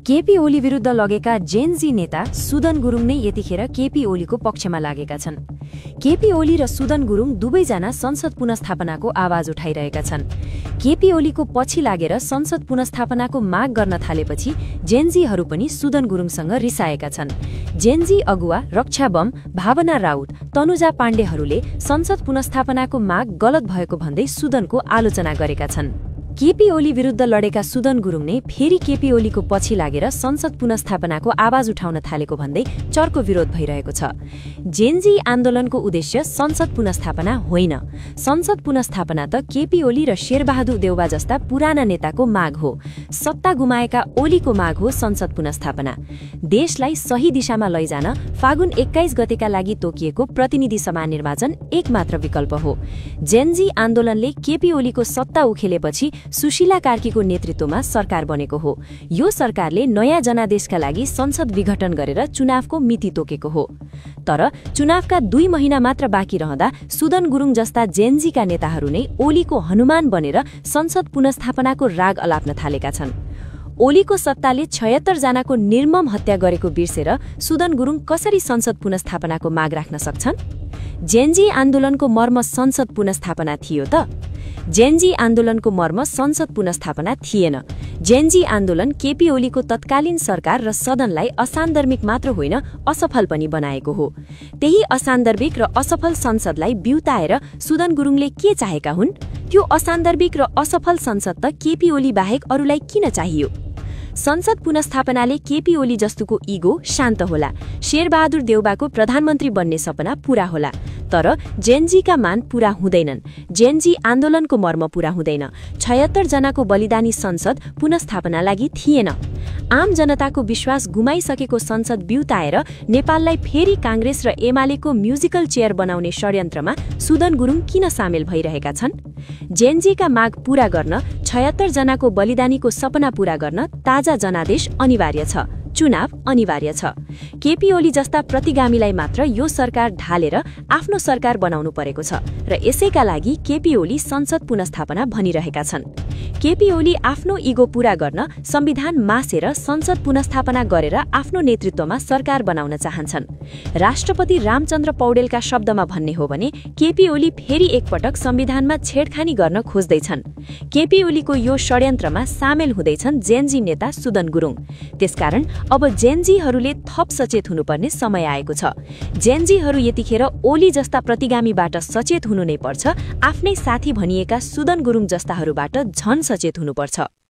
केपी ओली विरुद्ध लगेका जेनजी नेता सुदन गुरुङ नै यतिखेर केपी ओलीको पक्षमा लागेका छन्। केपी ओली र सुदन गुरुङ दुवैजना संसद पुनर्स्थापनाको आवाज उठाइरहेका छन्। केपी ओलीको पछि लागेर संसद पुनर्स्थापनाको माग गर्न थालेपछि जेनजीहरू पनि सुदन गुरुङसँग रिसाएका छन्। जेनजी अगुवा रक्षा बम, भावना राउत, तनुजा पाण्डेहरूले संसद पुनर्स्थापनाको माग गलत भएको भन्दै सुदनको आलोचना गरेका छन्। केपी ओली विरुद्ध लडेका सुदन गुरुङले फेरि केपी ओलीको पछि लागेर संसद पुनर्स्थापनाको आवाज उठाउन थालेको भन्दै चर्को विरोध भइरहेको छ। जेनजी आन्दोलनको उद्देश्य संसद पुनर्स्थापना होइन। संसद पुनर्स्थापना त केपी ओली र शेरबहादुर देउवा जस्ता पुराना नेताको माग हो। सत्ता गुमाएका ओलीको माग हो संसद पुनर्स्थापना। देशलाई सही दिशामा लैजान फागुन 21 गतेका लागि तोकिएको प्रतिनिधि सभा निर्वाचन एकमात्र विकल्प हो। जेनजी आन्दोलनले केपी ओलीको सत्ता उखेलेपछि सुशीला कार्कीको नेतृत्वमा सरकार बनेको हो। यो सरकारले नयाँ जनादेशका लागि संसद विघटन गरेर चुनावको मिति तोकेको हो। तर चुनावका 2 महिना मात्र बाँकी रहँदा सुदन गुरुङ जस्ता जेनजीका नेताहरू नै ओलीको हनुमान बनेर संसद पुनर्स्थापनाको राग अलाप्न थालेका छन्। ओलीको सत्ताले 76 जनाको निर्मम हत्या गरेको बिर्सेर सुदन गुरुङ कसरी संसद पुनर्स्थापनाको माग राख्न सक्छन्? जेनजी आन्दोलनको मर्म संसद पुनर्स्थापना थियो त? जेनजी आन्दोलनको मर्म संसद पुनर्स्थापना थिएन। जेनजी आन्दोलन केपी ओलीको तत्कालीन सरकार र सदनलाई असान्दर्भिक मात्र होइन, असफल पनि बनाएको हो। त्यही असान्दर्भिक र असफल संसदलाई बिउताएर सुदन गुरुङले के चाहेका हुन्? त्यो असान्दर्भिक र असफल संसद त केपी ओली बाहेक अरूलाई किन चाहियो? संसद पुनर्स्थापनाले केपी ओली जस्तोको इगो शान्त होला, शेरबहादुर देउवाको प्रधानमन्त्री बन्ने सपना पूरा होला। तर जेनजीका मान पूरा हुँदैनन्। जेनजी आन्दोलनको मर्म पूरा हुँदैन। 76 जनाको बलिदानी संसद पुनर्स्थापना लागि थिएन। आम जनताको विश्वास गुमाइसकेको संसद बिउताएर नेपाललाई फेरि कांग्रेस र एमालेको म्युजिकल चेयर बनाउने षड्यन्त्रमा सुदन गुरुङ किन सामेल भइरहेका छन्? जेनजीका माग पूरा गर्न, 76 जनाको बलिदानीको सपना पूरा गर्न ताजा जनादेश अनिवार्य छ, चुनाव अनिवार्य छ। केपी ओली जस्ता प्रतिगामीलाई मात्र यो सरकार ढालेर आफ्नो सरकार बनाउनु परेको छ र यसैका लागि केपी ओली संसद पुनर्स्थापना भनिरहेका छन्। केपी ओली आफ्नो इगो पूरा गर्न संविधान मासेर संसद पुनर्स्थापना गरेर आफ्नो नेतृत्वमा सरकार बनाउन चाहन्छन्। राष्ट्रपति रामचन्द्र पौडेलका शब्दमा भन्ने हो भने केपी ओली फेरि एकपटक संविधानमा छेडखानी गर्न खोज्दैछन्। केपी ओलीको यो षड्यन्त्रमा सामेल हुँदैछन् जेनजी नेता सुदन गुरुङ। त्यसकारण अब जेनजीहरूले थप सचेत हुनुपर्ने समय आएको छ। जेनजीहरू यतिखेर ओली जस्ता प्रतिगामीबाट सचेत हुनु नै पर्छ। आफ्नै साथी भनिएका सुदन गुरुङ जस्ताहरूबाट झन सचेत हुनुपर्छ।